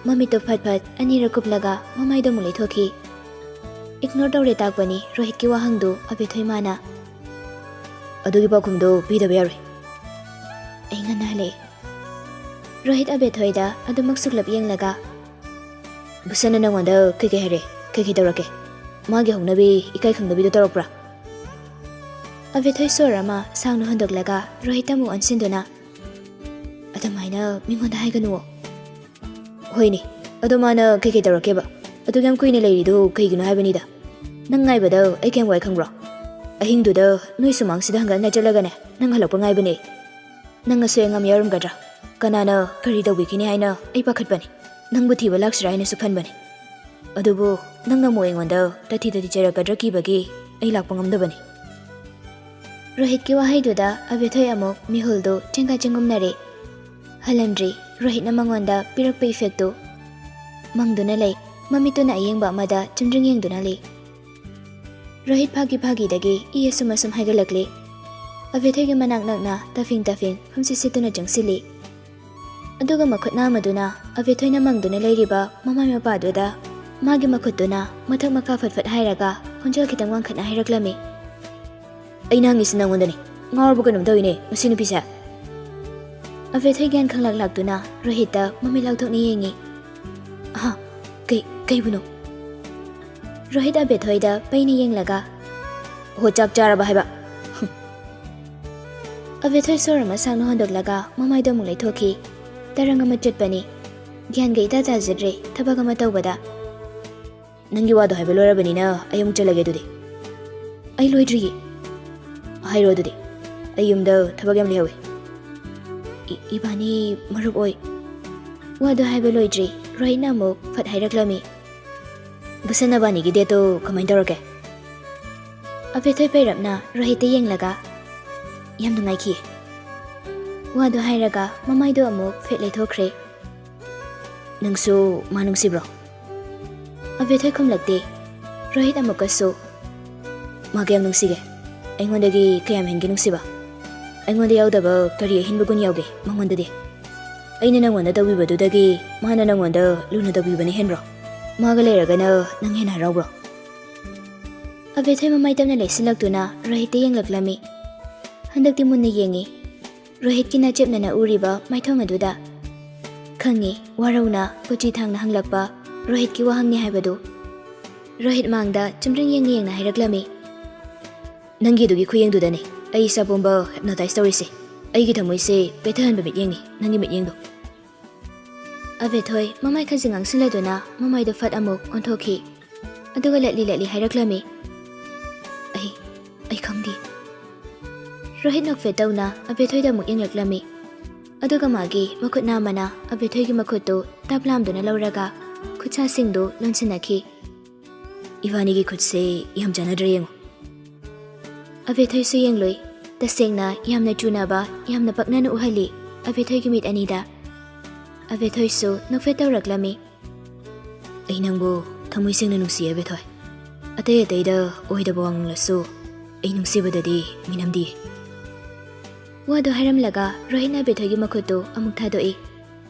ꯃꯃꯤꯠꯇꯨ ꯐꯠ ꯐꯠ ꯑꯅꯤꯔꯛ ꯀꯨꯞꯂꯒ ꯃꯃꯥꯏꯗ ꯑꯃꯨꯛ ꯂꯩꯊꯣꯛꯈꯤ꯫ ꯏꯒꯅꯣꯔ ꯇꯧꯔꯦ ꯇꯥꯛꯄꯅꯤ ꯔꯣꯍꯤꯠꯀꯤ ꯋꯥꯍꯪꯗꯨ ꯑꯕꯦꯊꯣꯏ ꯃꯥꯅ꯫ "ꯑꯗꯨꯒꯤ ꯄꯥꯎꯈꯨꯝꯗꯨ ꯄꯤꯗꯕ ꯌꯥꯔꯣꯏ꯫" ꯑꯩ ꯉꯟꯅ ꯍꯜꯂꯛꯑꯦ꯫ ꯔꯣꯍꯤꯠ ꯑꯕꯦꯊꯣꯏꯗ ꯑꯗꯨꯃꯛ ꯁꯨꯛꯂꯞ ꯌꯦꯡꯂꯒ, "ꯒꯨꯁꯟꯅ ꯅꯪꯉꯣꯟꯗ ꯀꯩꯀꯩ ꯍꯥꯏꯔꯦ? ꯀꯩꯀꯩ ꯇꯧꯔꯛꯀꯦ? ꯃꯥꯒꯤ ꯍꯧꯅꯕꯤ ꯏꯀꯥꯏ ꯈꯪꯗꯕꯤꯗꯣ ꯇꯧꯔꯛꯄ꯭ꯔꯥ?" ꯑꯕꯦꯊꯣꯏ ꯁꯣꯔ ꯑꯃ ꯁꯥꯡꯅ ꯍꯣꯟꯗꯣꯛꯂꯒ ꯔꯣꯍꯤꯠꯇ ꯑꯃꯨꯛ ꯑꯣꯟꯁꯤꯟꯗꯨꯅ, "ꯑꯗꯨꯃꯥꯏꯅ ꯃꯤꯉꯣꯟꯗ ꯍꯥꯏꯒꯅꯨꯋꯣ꯫" "ꯍꯣꯏꯅꯦ, ꯑꯗꯣ ꯃꯥꯅ ꯀꯩꯀꯩ ꯇꯧꯔꯛꯀꯦꯕ? ꯑꯗꯨꯛ ꯌꯥꯝ ꯀꯨꯏꯅ ꯂꯩꯔꯤꯗꯨ ꯀꯩꯒꯤꯅꯣ ꯍꯥꯏꯕꯅꯤꯗ꯫ ꯅꯪ ꯉꯥꯏꯕꯗ ꯑꯩ ꯀꯌꯥꯝ ꯋꯥꯏ ꯈꯪꯕ꯭ꯔꯣ? ꯑꯍꯤꯡꯗꯨꯗ ꯅꯣꯏ ꯁꯨꯃꯥꯡꯁꯤꯗ ꯍꯪꯒꯠ ꯍꯟꯗ ꯆꯠꯂꯒꯅꯦ, ꯅꯪ ꯍꯜꯂꯛꯄ ꯉꯥꯏꯕꯅꯦ꯫ ꯅꯪ ꯑꯁꯣꯏ ꯑꯉꯥꯝ ꯌꯥꯎꯔꯝꯒꯗ꯭ꯔꯥ? ꯀꯅꯥꯅ ꯀꯔꯤ ꯇꯧꯕꯤꯈꯤꯅꯤ ꯍꯥꯏꯅ ꯑꯩ ꯄꯥꯈꯠꯄꯅꯤ꯫ ꯅꯪꯕꯨ ꯊꯤꯕ ꯂꯥꯛꯁꯤꯔꯥ ꯍꯥꯏꯅꯁꯨ ꯈꯟꯕꯅꯤ꯫ ꯑꯗꯨꯕꯨ ꯅꯪꯅ ꯑꯃꯨꯛ ꯑꯩꯉꯣꯟꯗ ꯇꯥꯊꯤ ꯇꯥꯊꯤ ꯆꯩꯔꯛꯀꯗ꯭ꯔꯥ ꯀꯤꯕꯒꯤ ꯑꯩ ꯂꯥꯛꯄ ꯉꯝꯗꯕꯅꯤ꯫" ꯔꯣꯍꯤꯠꯀꯤ ꯋꯥꯍꯩꯗꯨꯗ ꯑꯕꯦꯊꯣꯏ ꯑꯃꯨꯛ ꯃꯤꯍꯨꯜꯗꯨ ꯆꯦꯡꯒꯥ ꯆꯦꯡꯒꯨꯝꯅꯔꯦ꯫ ꯍꯜꯍꯟꯗ꯭ꯔꯤ꯫ ꯔꯣꯍꯤꯠꯅ ꯃꯉꯣꯟꯗ ꯄꯤꯔꯛꯄ ꯏꯐꯦꯛꯇꯨ ꯃꯪꯗꯨꯅ ꯂꯩ꯫ ꯃꯃꯤꯠꯇꯨꯅ ꯑꯌꯦꯡꯕ ꯑꯃꯗ ꯆꯨꯝꯗ꯭ꯔꯤꯡ ꯌꯦꯡꯗꯨꯅ ꯂꯩ꯫ ꯔꯣꯍꯤꯠ ꯐꯥꯒꯤ ꯐꯥꯒꯤꯗꯒꯤ ꯏ ꯑꯁꯨꯝ ꯑꯁꯨꯝ ꯍꯥꯏꯒꯠꯂꯛꯂꯤ꯫ ꯑꯕꯦꯊꯣꯏꯒꯤ ꯃꯅꯥꯛ ꯅꯛꯅ ꯇꯥꯐꯤꯡ ꯇꯥꯐꯤꯡ ꯐꯝꯁꯤꯠ ꯁꯤꯠꯇꯨꯅ ꯆꯪꯁꯤꯜꯂꯤ꯫ ꯑꯗꯨꯒ ꯃꯈꯨꯠ ꯅꯥꯝꯃꯗꯨꯅ ꯑꯕꯦꯊꯣꯏꯅ ꯃꯪꯗꯨꯅ ꯂꯩꯔꯤꯕ ꯃꯃꯥꯏ ꯃꯄꯥꯗꯨꯗ ꯃꯥꯒꯤ ꯃꯈꯨꯠꯇꯨꯅ ꯃꯊꯛ ꯃꯈꯥ ꯐꯠ ꯐꯠ ꯍꯥꯏꯔꯒ ꯈꯣꯟꯖꯦꯜ ꯈꯤꯇꯪ ꯋꯥꯡꯈꯠꯅ ꯍꯥꯏꯔꯛꯂꯝꯃꯤ꯫ "ꯑꯩꯅ ꯍꯪꯉꯤꯁꯤ ꯅꯪꯉꯣꯟꯗꯅꯤ꯫ ꯉꯥꯎꯔꯕ ꯀꯩꯅꯣꯝ ꯇꯧꯏꯅꯦ ꯃꯁꯤ ꯅꯨꯄꯤꯁꯦ꯫" ꯑꯕꯦꯊꯣꯏ ꯒ꯭ꯌꯥꯟ ꯈꯪꯂꯛ ꯂꯥꯛꯇꯨꯅ ꯔꯣꯍꯤꯠꯇ ꯃꯃꯤꯠ ꯂꯥꯎꯊꯣꯛꯅ ꯌꯦꯡꯉꯤ꯫ "ꯑꯍꯥ, ꯀꯩ, ꯀꯩꯕꯨꯅꯣ?" ꯔꯣꯍꯤꯠ ꯑꯕꯦꯊꯣꯏꯗ ꯄꯩꯅ ꯌꯦꯡꯂꯒ, "ꯍꯣ, ꯆꯥꯛ ꯆꯥꯔꯕ ꯍꯥꯏꯕ?" ꯑꯕꯦꯊꯣꯏ ꯁꯣꯔ ꯑꯃ ꯁꯥꯡꯅ ꯍꯣꯟꯗꯣꯛꯂꯒ ꯃꯃꯥꯏꯗꯣ ꯑꯃꯨꯛ ꯂꯩꯊꯣꯛꯈꯤ꯫ ꯇꯔꯪ ꯑꯃ ꯆꯠꯄꯅꯤ꯫ ꯒ꯭ꯌꯥꯟꯒ ꯏꯇꯥ ꯇꯥꯖꯗ꯭ꯔꯦ ꯊꯕꯛ ꯑꯃ ꯇꯧꯕꯗ꯫ "ꯅꯪꯒꯤ ꯋꯥꯗꯣ ꯍꯥꯏꯕ ꯂꯣꯏꯔꯕꯅꯤꯅ ꯑꯩ ꯑꯃꯨꯛ ꯆꯠꯂꯒꯦ ꯑꯗꯨꯗꯤ꯫" "ꯑꯩ ꯂꯣꯏꯗ꯭ꯔꯤꯌꯦ꯫" "ꯍꯥꯏꯔꯣ ꯑꯗꯨꯗꯤ, ꯑꯩ ꯌꯨꯝꯗ ꯊꯕꯛ ꯌꯥꯝ ꯂꯩꯍꯧꯋꯦ꯫ ꯏ-, ꯏꯕꯥꯅꯤ ꯃꯔꯨꯞ ꯑꯣꯏ꯫" ꯋꯥꯗꯣ ꯍꯥꯏꯕ ꯂꯣꯏꯗ꯭ꯔꯤ, ꯔꯣꯍꯤꯠꯅ ꯑꯃꯨꯛ ꯐꯠ ꯍꯥꯏꯔꯛꯂꯝꯃꯤ꯫ "ꯕꯁꯟ ꯅꯕꯥꯅꯤꯒꯤ ꯗꯦꯠꯇꯣ ꯀꯃꯥꯏꯅ ꯇꯧꯔꯒꯦ?" ꯑꯕꯦꯊꯣꯏ ꯄꯩꯔꯞꯅ ꯔꯣꯍꯤꯠꯇ ꯌꯦꯡꯂꯒ, "ꯌꯥꯝ ꯅꯨꯡꯉꯥꯏꯈꯤ꯫" ꯋꯥꯗꯣ ꯍꯥꯏꯔꯒ ꯃꯃꯥꯏꯗꯣ ꯑꯃꯨꯛ ꯐꯦꯠ ꯂꯩꯊꯣꯛꯈ꯭ꯔꯦ꯫ "ꯅꯪꯁꯨ ꯃꯥ ꯅꯨꯡꯁꯤꯕ꯭ꯔꯣ?" ꯑꯕꯦꯊꯣꯏ ꯈꯨꯝꯂꯛꯇꯦ꯫ ꯔꯣꯍꯤꯠ ꯑꯃꯨꯛꯀꯁꯨ, "ꯃꯥ ꯀꯌꯥꯝ ꯅꯨꯡꯁꯤꯒꯦ? ꯑꯩꯉꯣꯟꯗꯒꯤ ꯀꯌꯥꯝ ꯍꯦꯟꯒꯦ ꯅꯨꯡꯁꯤꯕ? ꯑꯩꯉꯣꯟꯗ ꯌꯥꯎꯗꯕ ꯀꯔꯤ ꯑꯍꯦꯟꯕ ꯒꯨꯟ ꯌꯥꯎꯒꯦ ꯃꯉꯣꯟꯗꯗꯤ? ꯑꯩꯅ ꯅꯪꯉꯣꯟꯗ ꯇꯧꯕꯤꯕꯗꯨꯗꯒꯤ ꯃꯥꯅ ꯅꯪꯉꯣꯟꯗ ꯂꯨꯅ ꯇꯧꯕꯤꯕꯅ ꯍꯦꯟꯕ꯭ꯔꯣ? ꯃꯥꯒ ꯂꯩꯔꯒꯅ ꯅꯪ ꯍꯦꯟꯅ ꯍꯔꯥꯎꯕ꯭ꯔꯣ?" ꯑꯕꯦꯊꯣꯏ ꯃꯃꯥꯏ ꯇꯞꯅ ꯂꯩꯁꯤꯜꯂꯛꯇꯨꯅ ꯔꯣꯍꯤꯠꯇ ꯌꯦꯡꯂꯛꯂꯝꯃꯤ꯫ ꯍꯟꯗꯛꯇꯤ ꯃꯨꯟꯅ ꯌꯦꯡꯉꯤ꯫ ꯔꯣꯍꯤꯠꯀꯤ ꯅꯥꯆꯦꯞꯅꯅ ꯎꯔꯤꯕ ꯃꯥꯏꯊꯣꯡ ꯑꯗꯨꯗ꯫ ꯈꯪꯉꯤ, ꯋꯥꯔꯧꯅ ꯀꯣꯆꯤ ꯊꯥꯡꯅ ꯍꯪꯂꯛꯄ ꯔꯣꯍꯤꯠꯀꯤ ꯋꯥꯍꯪꯅꯤ ꯍꯥꯏꯕꯗꯨ꯫ ꯔꯣꯍꯤꯠ ꯃꯥꯡꯗ ꯆꯨꯝꯗ꯭ꯔꯤꯡ ꯌꯦꯡꯅ ꯌꯦꯡꯅ ꯍꯥꯏꯔꯛꯂꯝꯃꯤ꯫ ꯅꯪꯒꯤ ꯑꯗꯨꯒꯤ ꯈꯨꯌꯦꯡꯗꯨꯗꯅꯤ ꯑꯩ ꯏꯁꯥ ꯄꯨꯝꯕ hypnotize ꯇꯧꯔꯤꯁꯦ꯫ ꯑꯩꯒꯤ ꯊꯃꯣꯏꯁꯦ ꯄꯦꯠꯊꯍꯟꯕ ꯃꯤꯠꯌꯦꯡꯅꯤ ꯅꯪꯒꯤ ꯃꯤꯠꯌꯦꯡꯗꯣ꯫ ꯑꯕꯦꯊꯣꯏ ꯃꯃꯥꯏ ꯈꯖꯤꯛ ꯉꯥꯡꯁꯤꯜꯂꯗꯨꯅ ꯃꯃꯥꯏꯗꯨ ꯐꯠ ꯑꯃꯨꯛ ꯑꯣꯟꯊꯣꯛꯈꯤ꯫ ꯑꯗꯨꯒ ꯂꯠꯂꯤ ꯂꯠꯂꯤ ꯍꯥꯏꯔꯛꯂꯝꯃꯤ, "ꯑꯩ, ꯑꯩ ꯈꯪꯗꯦ꯫" ꯔꯣꯍꯤꯠ ꯅꯣꯛꯐꯦꯠ ꯇꯧꯅ ꯑꯕꯦꯊꯣꯏꯗ ꯑꯃꯨꯛ ꯌꯦꯡꯂꯛꯂꯝꯃꯤ꯫ ꯑꯗꯨꯒ ꯃꯥꯒꯤ ꯃꯈꯨꯠ ꯅꯥꯝꯃꯅ ꯑꯕꯦꯊꯣꯏꯒꯤ ꯃꯈꯨꯠꯇꯨ ꯇꯞ ꯂꯥꯝꯗꯨꯅ ꯂꯧꯔꯒ ꯈꯨꯠꯁꯥꯁꯤꯡꯗꯨ ꯂꯣꯟꯁꯤꯟꯅꯈꯤ꯫ "ꯏꯕꯥꯅꯤꯒꯤ ꯈꯨꯠꯁꯦ ꯌꯥꯝ ꯆꯥꯟꯅꯗ꯭ꯔꯦ ꯌꯦꯡꯉꯨ꯫" ꯑꯕꯦꯊꯣꯏꯁꯨ ꯌꯦꯡꯂꯨꯏ꯫ ꯇꯁꯦꯡꯅ ꯌꯥꯝꯅ ꯆꯨꯅꯕ, ꯌꯥꯝꯅ ꯄꯛꯅꯅ ꯎꯍꯜꯂꯤ ꯑꯕꯦꯊꯣꯏꯒꯤ ꯃꯤꯠ ꯑꯅꯤꯗ꯫ ꯑꯕꯦꯊꯣꯏꯁꯨ ꯅꯣꯛꯐꯦꯠ ꯇꯧꯔꯛꯂꯝꯃꯤ꯫ "ꯑꯩ ꯅꯪꯕꯨ ꯊꯃꯣꯏ ꯁꯦꯡꯅ ꯅꯨꯡꯁꯤꯌꯦ ꯑꯕꯦꯊꯣꯏ꯫ ꯑꯇꯩ ꯑꯇꯩꯗ ꯑꯣꯏꯗꯕ ꯋꯥ ꯉꯥꯡꯂꯁꯨ ꯑꯩ ꯅꯨꯡꯁꯤꯕꯗꯗꯤ ꯃꯤꯅꯝꯗꯤꯌꯦ꯫" ꯋꯥꯗꯨ ꯍꯥꯏꯔꯝꯂꯒ ꯔꯣꯍꯤꯠꯅ ꯑꯕꯦꯊꯣꯏꯒꯤ ꯃꯈꯨꯠꯇꯨ ꯑꯃꯨꯛ ꯊꯥꯗꯣꯛꯏ꯫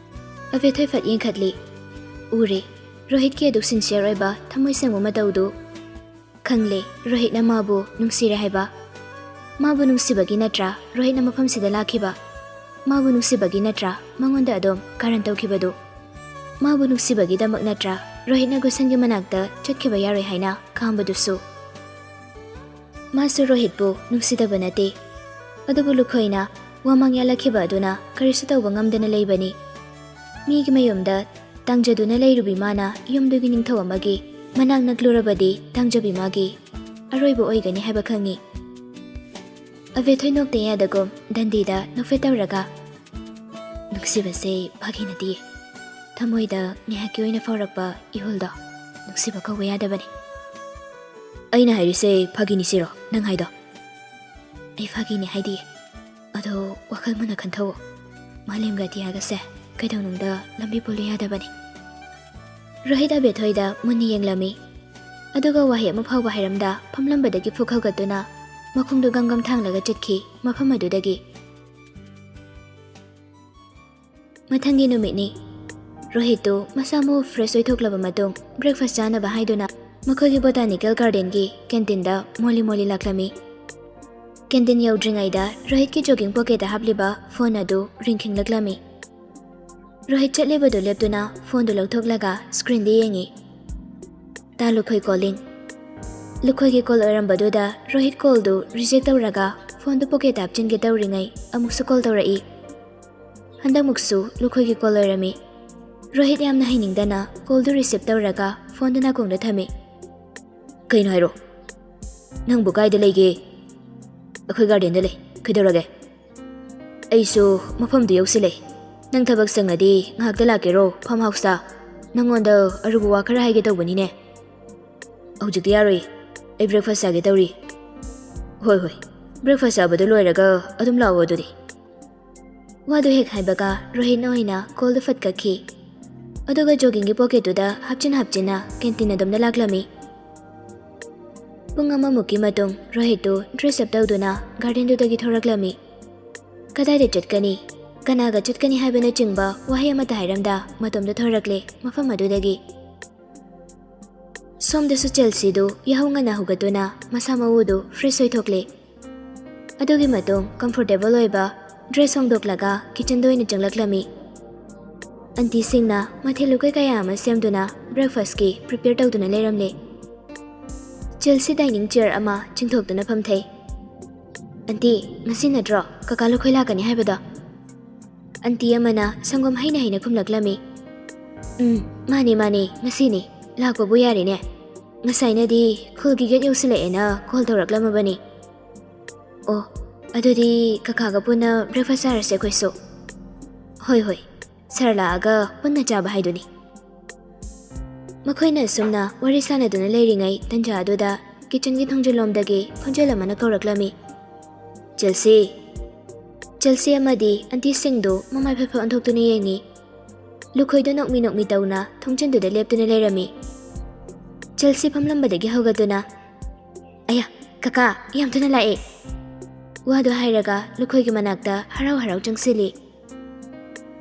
ꯑꯕꯦꯊꯣꯏ ꯐꯠ ꯌꯦꯡꯈꯠꯂꯤ꯫ ꯎꯔꯦ, ꯔꯣꯍꯤꯠꯀꯤ ꯑꯗꯨꯛ sincere ꯑꯣꯏꯕ ꯊꯃꯣꯏ ꯁꯦꯡꯕ ꯃꯇꯧꯗꯨ꯫ ꯈꯪꯂꯦ, ꯔꯣꯍꯤꯠꯅ ꯃꯥꯕꯨ ꯅꯨꯡꯁꯤꯔꯦ ꯍꯥꯏꯕ꯫ ꯃꯥꯕꯨ ꯅꯨꯡꯁꯤꯕꯒꯤ ꯅꯠꯇ꯭ꯔꯥ ꯔꯣꯍꯤꯠꯅ ꯃꯐꯝꯁꯤꯗ ꯂꯥꯛꯈꯤꯕ? ꯃꯥꯕꯨ ꯅꯨꯡꯁꯤꯕꯒꯤ ꯅꯠꯇ꯭ꯔꯥ ꯃꯉꯣꯟꯗ ꯑꯗꯨꯝ ꯀꯥꯔꯟ ꯇꯧꯈꯤꯕꯗꯨ? ꯃꯥꯕꯨ ꯅꯨꯡꯁꯤꯕꯒꯤꯗꯃꯛ ꯅꯠꯇ꯭ꯔꯥ ꯔꯣꯍꯤꯠꯅ ꯒꯨꯁꯟꯒꯤ ꯃꯅꯥꯛꯇ ꯆꯠꯈꯤꯕ ꯌꯥꯔꯣꯏ ꯍꯥꯏꯅ ꯈꯥꯝꯕꯗꯨꯁꯨ? ꯃꯥꯁꯨ ꯔꯣꯍꯤꯠꯄꯨ ꯅꯨꯡꯁꯤꯗꯕ ꯅꯠꯇꯦ꯫ ꯑꯗꯨꯕꯨ ꯂꯨꯈꯣꯏꯅ ꯋꯥꯃꯥꯡ ꯌꯥꯜꯂꯛꯈꯤꯕ ꯑꯗꯨꯅ ꯀꯔꯤꯁꯨ ꯇꯧꯕ ꯉꯝꯗꯅ ꯂꯩꯕꯅꯤ꯫ ꯃꯤꯒꯤ ꯃꯌꯨꯝꯗ ꯇꯥꯡꯖꯗꯨꯅ ꯂꯩꯔꯨꯕꯤ ꯃꯥꯅ ꯌꯨꯝꯗꯨꯒꯤ ꯅꯤꯡꯊꯧ ꯑꯃꯒꯤ ꯃꯅꯥꯛ ꯅꯛꯂꯨꯔꯕꯗꯤ ꯇꯥꯡꯖꯕꯤ ꯃꯥꯒꯤ ꯑꯔꯣꯏꯕ ꯑꯣꯏꯒꯅꯤ ꯍꯥꯏꯕ ꯈꯪꯉꯤ꯫ ꯑꯕꯦꯊꯣꯏ ꯅꯣꯛꯇ ꯌꯥꯗꯒꯨꯝ ꯗꯟꯗꯤꯗ ꯅꯣꯛꯐꯦꯠ ꯇꯧꯔꯒ, "ꯅꯨꯡꯁꯤꯕꯁꯦ ꯐꯥꯒꯤ ꯅꯠꯇꯤꯌꯦ꯫ ꯊꯃꯣꯏꯗ ꯉꯥꯏꯍꯥꯛꯀꯤ ꯑꯣꯏꯅ ꯐꯥꯎꯔꯛꯄ ꯏꯍꯨꯜꯗꯣ ꯅꯨꯡꯁꯤꯕ ꯀꯧꯕ ꯌꯥꯗꯕꯅꯤ꯫" "ꯑꯩꯅ ꯍꯥꯏꯔꯤꯁꯦ ꯐꯥꯒꯤꯅꯤ ꯁꯤꯔꯣ ꯅꯪ ꯍꯥꯏꯗꯣ?" "ꯑꯩ ꯐꯥꯒꯤꯅꯤ ꯍꯥꯏꯗꯤꯌꯦ꯫ ꯑꯗꯣ ꯋꯥꯈꯜ ꯃꯨꯟꯅ ꯈꯟꯊꯧꯑꯣ꯫ ꯃꯥꯂꯦꯝꯒ ꯑꯇꯤꯌꯥꯒꯁꯦ ꯀꯩꯗꯧꯅꯨꯡꯗ ꯂꯝꯕꯤ ꯄꯨꯜꯂꯨ ꯌꯥꯗꯕꯅꯤ꯫" ꯔꯣꯍꯤꯠ ꯑꯕꯦꯊꯣꯏꯗ ꯃꯨꯟꯅ ꯌꯦꯡꯂꯝꯃꯤ꯫ ꯑꯗꯨꯒ ꯋꯥꯍꯩ ꯑꯃ ꯐꯥꯎꯕ ꯍꯥꯏꯔꯝꯗ ꯐꯝꯂꯝꯕꯗꯒꯤ ꯐꯨꯛ ꯍꯧꯒꯠꯇꯨꯅ ꯃꯈꯣꯡꯗꯨ ꯒꯝ ꯒꯝ ꯊꯥꯡꯂꯒ ꯆꯠꯈꯤ ꯃꯐꯝ ꯑꯗꯨꯗꯒꯤ꯫ ꯃꯊꯪꯒꯤ ꯅꯨꯃꯤꯠꯅꯤ꯫ ꯔꯣꯍꯤꯠꯇꯨ ꯃꯁꯥ ꯃꯎ fresh ꯑꯣꯏꯊꯣꯛꯂꯕ ꯃꯇꯨꯡ breakfast ꯆꯥꯅꯕ ꯍꯥꯏꯗꯨꯅ ꯃꯈꯣꯏꯒꯤ botanical gardenꯒꯤ canteenꯗ ꯃꯣꯜꯂꯤ ꯃꯣꯜꯂꯤ ꯂꯥꯛꯂꯝꯃꯤ꯫ Canteen ꯌꯧꯗ꯭ꯔꯤꯉꯩꯗ ꯔꯣꯍꯤꯠꯀꯤ jogging pocketꯇ ꯍꯥꯞꯂꯤꯕ phone ꯑꯗꯨ ring ꯈꯤꯡꯂꯛꯂꯝꯃꯤ꯫ ꯔꯣꯍꯤꯠ ꯆꯠꯂꯤꯕꯗꯨ ꯂꯦꯞꯇꯨꯅ phoneꯗꯨ ꯂꯧꯊꯣꯛꯂꯒ screenꯗ ꯌꯦꯡꯉꯤ꯫ ꯇꯥ Lukhoi calling꯫ ꯂꯨꯈꯣꯏꯒꯤ call ꯑꯣꯏꯔꯝꯕꯗꯨꯗ Rohit ꯀꯣꯜꯗꯨ reject ꯇꯧꯔꯒ ꯐꯣꯟꯗꯨ ꯄꯣꯀꯦꯠꯇ ꯍꯥꯞꯆꯤꯟꯒꯦ ꯇꯧꯔꯤꯉꯩ ꯑꯃꯨꯛꯁꯨ ꯀꯣꯜ ꯇꯧꯔꯛꯏ꯫ ꯍꯟꯗꯛꯃꯨꯛꯁꯨ ꯂꯨꯈꯣꯏꯒꯤ ꯀꯣꯜ ꯑꯣꯏꯔꯝꯃꯤ꯫ ꯔꯣꯍꯤꯠ ꯌꯥꯝꯅ ꯍꯩꯅꯤꯡꯗꯅ ꯀꯣꯜꯗꯨ ꯔꯤꯁꯤꯞ ꯇꯧꯔꯒ ꯐꯣꯟꯗꯨ ꯅꯥꯀꯣꯡꯗ ꯊꯝꯃꯤ꯫ "ꯀꯩꯅꯣ ꯍꯥꯏꯔꯣ? ꯅꯪꯕꯨ ꯀꯥꯏꯗ ꯂꯩꯒꯦ?" "ꯑꯩꯈꯣꯏ ꯒꯥꯔꯗꯦꯟꯗ ꯂꯩ꯫ ꯀꯩꯗꯧꯔꯒꯦ?" "ꯑꯩꯁꯨ ꯃꯐꯝꯗꯨ ꯌꯧꯁꯤꯜꯂꯦ꯫ ꯅꯪ ꯊꯕꯛ ꯁꯪꯉꯗꯤ ꯉꯥꯏꯍꯥꯛꯇ ꯂꯥꯛꯀꯦꯔꯣ ꯐꯥꯔꯝ ꯍꯥꯎꯁꯇ? ꯅꯪꯉꯣꯟꯗ ꯑꯔꯨꯕ ꯋꯥ ꯈꯔ ꯍꯥꯏꯒꯦ ꯇꯧꯕꯅꯤꯅꯦ꯫" "ꯍꯧꯖꯤꯛꯇꯤ ꯌꯥꯔꯣꯏ꯫ ꯑꯩ ꯕ꯭ꯔꯦꯛꯐꯥꯁ ꯆꯥꯒꯦ ꯇꯧꯔꯤ꯫" "ꯍꯣꯏ, ꯍꯣꯏ꯫ ꯕ꯭ꯔꯦꯛꯐꯥꯁ ꯆꯥꯕꯗꯨ ꯂꯣꯏꯔꯒ ꯑꯗꯨꯝ ꯂꯥꯛꯑꯣ ꯑꯗꯨꯗꯤ꯫" ꯋꯥꯗꯨ ꯍꯦꯛ ꯍꯥꯏꯕꯒ ꯔꯣꯍꯤꯠꯅ ꯑꯣꯏꯅ ꯀꯣꯜꯗꯨ ꯐꯠ ꯀꯛꯈꯤ꯫ ꯑꯗꯨꯒ ꯖꯣꯒꯤꯡꯒꯤ ꯄꯣꯀꯦꯠꯇꯨꯗ ꯍꯥꯞꯆꯤꯟ ꯍꯥꯞꯆꯤꯟꯅ ꯀꯦꯟꯇꯤꯟ ꯑꯗꯣꯝꯗ ꯂꯥꯛꯂꯝꯃꯤ꯫ ꯄꯨꯡ ꯑꯃꯃꯨꯛꯀꯤ ꯃꯇꯨꯡ ꯔꯣꯍꯤꯠꯇꯨ ꯗ꯭ꯔꯦꯁ ꯑꯞ ꯇꯧꯗꯨꯅ ꯒꯥꯔꯗꯦꯟꯗꯨꯗꯒꯤ ꯊꯣꯔꯛꯂꯝꯃꯤ꯫ ꯀꯗꯥꯏꯗ ꯆꯠꯀꯅꯤ, ꯀꯅꯥꯒ ꯆꯠꯀꯅꯤ ꯍꯥꯏꯕꯅꯆꯤꯡꯕ ꯋꯥꯍꯩ ꯑꯃꯠꯇ ꯍꯥꯏꯔꯝꯗ ꯃꯇꯣꯝꯗ ꯊꯣꯔꯛꯂꯦ ꯃꯐꯝ ꯑꯗꯨꯗꯒꯤ꯫ ꯁꯣꯝꯗꯁꯨ ꯆꯦꯜꯁꯤꯗꯨ ꯌꯥꯍꯧ ꯉꯟꯅ ꯍꯧꯒꯠꯇꯨꯅ ꯃꯁꯥ ꯃꯎꯗꯨ ꯐ꯭ꯔꯦꯁ ꯑꯣꯏꯊꯣꯛꯂꯦ꯫ ꯑꯗꯨꯒꯤ ꯃꯇꯨꯡ ꯀꯝꯐꯣꯔꯇꯦꯕꯜ ꯑꯣꯏꯕ ꯗ꯭ꯔꯦꯁ ꯍꯣꯡꯗꯣꯛꯂꯒ ꯀꯤꯆꯟꯗ ꯑꯣꯏꯅ ꯆꯪꯂꯛꯂꯝꯃꯤ꯫ ꯑꯟꯇꯤꯁꯤꯡꯅ ꯃꯊꯦꯜ ꯂꯨꯀꯣꯏ ꯀꯌꯥ ꯑꯃ ꯁꯦꯝꯗꯨꯅ ꯕ꯭ꯔꯦꯛꯐꯥꯁꯀꯤ ꯄ꯭ꯔꯤꯄꯦꯌꯔ ꯇꯧꯗꯨꯅ ꯂꯩꯔꯝꯂꯦ꯫ ꯆꯦꯜꯁꯤ ꯗꯥꯏꯅꯤꯡ ꯆꯤꯌꯔ ꯑꯃ ꯆꯤꯡꯊꯣꯛꯇꯨꯅ ꯐꯝꯊꯩ꯫ "ꯑꯟꯇꯤ, ꯉꯁꯤ ꯅꯠꯇ꯭ꯔꯣ ꯀꯀꯥ ꯂꯨꯈꯣꯏ ꯂꯥꯛꯀꯅꯤ ꯍꯥꯏꯕꯗꯣ?" ꯑꯟꯇꯤ ꯑꯃꯅ ꯁꯪꯒꯣꯝ ꯍꯩꯅ ꯍꯩꯅ ꯈꯨꯝꯂꯛꯂꯝꯃꯤ꯫ "ꯎꯝ, ꯃꯥꯅꯦ, ꯃꯥꯅꯦ, ꯉꯁꯤꯅꯦ꯫ ꯂꯥꯛꯄꯕꯨ ꯌꯥꯔꯦꯅꯦ꯫ ꯉꯁꯥꯏꯅꯗꯤ ꯈꯨꯜꯒꯤ ꯒꯦꯠ ꯌꯧꯁꯤꯜꯂꯛꯑꯦꯅ ꯀꯣꯜ ꯇꯧꯔꯛꯂꯝꯃꯕꯅꯤ꯫" "ꯑꯣ, ꯑꯗꯨꯗꯤ ꯀꯀꯥꯒ ꯄꯨꯟꯅ ꯕ꯭ꯔꯦꯛꯐꯥꯁ ꯆꯥꯔꯁꯦ ꯑꯩꯈꯣꯏꯁꯨ꯫" "ꯍꯣꯏ, ꯍꯣꯏ, ꯁꯥꯔ ꯂꯥꯛꯑꯒ ꯄꯨꯟꯅ ꯆꯥꯕ ꯍꯥꯏꯗꯨꯅꯤ꯫" ꯃꯈꯣꯏꯅ ꯑꯁꯨꯝꯅ ꯋꯥꯔꯤ ꯁꯥꯟꯅꯗꯨꯅ ꯂꯩꯔꯤꯉꯩ ꯇꯟꯖꯥ ꯑꯗꯨꯗ ꯀꯤꯆꯟꯒꯤ ꯊꯣꯡꯖꯤꯜꯂꯣꯝꯗꯒꯤ ꯈꯣꯟꯖꯦꯜ ꯑꯃꯅ ꯀꯧꯔꯛꯂꯝꯃꯤ꯫ "ꯆꯦꯜꯁꯤ!" ꯆꯦꯜꯁꯤ ꯑꯃꯗꯤ ꯑꯟꯇꯤꯁꯤꯡꯗꯨ ꯃꯃꯥꯏ ꯐꯠ ꯐꯠ ꯑꯣꯟꯊꯣꯛꯇꯨꯅ ꯌꯦꯡꯉꯤ꯫ ꯂꯨꯈꯣꯏꯗꯨ ꯅꯣꯛꯃꯤ ꯅꯣꯛꯃꯤ ꯇꯧꯅ ꯊꯣꯡꯖꯤꯟꯗꯨꯗ ꯂꯦꯞꯇꯨꯅ ꯂꯩꯔꯝꯃꯤ꯫ ꯆꯦꯜꯁꯤ ꯐꯝꯂꯝꯕꯗꯒꯤ ꯍꯧꯒꯠꯇꯨꯅ, "ꯑꯌꯥ, ꯀꯀꯥ, ꯌꯥꯝ ꯊꯨꯅ ꯂꯥꯛꯑꯦ!" ꯋꯥꯗꯨ ꯍꯥꯏꯔꯒ ꯂꯨꯈꯣꯏꯒꯤ ꯃꯅꯥꯛꯇ ꯍꯔꯥꯎ ꯍꯔꯥꯎ ꯆꯪꯁꯤꯜꯂꯤ꯫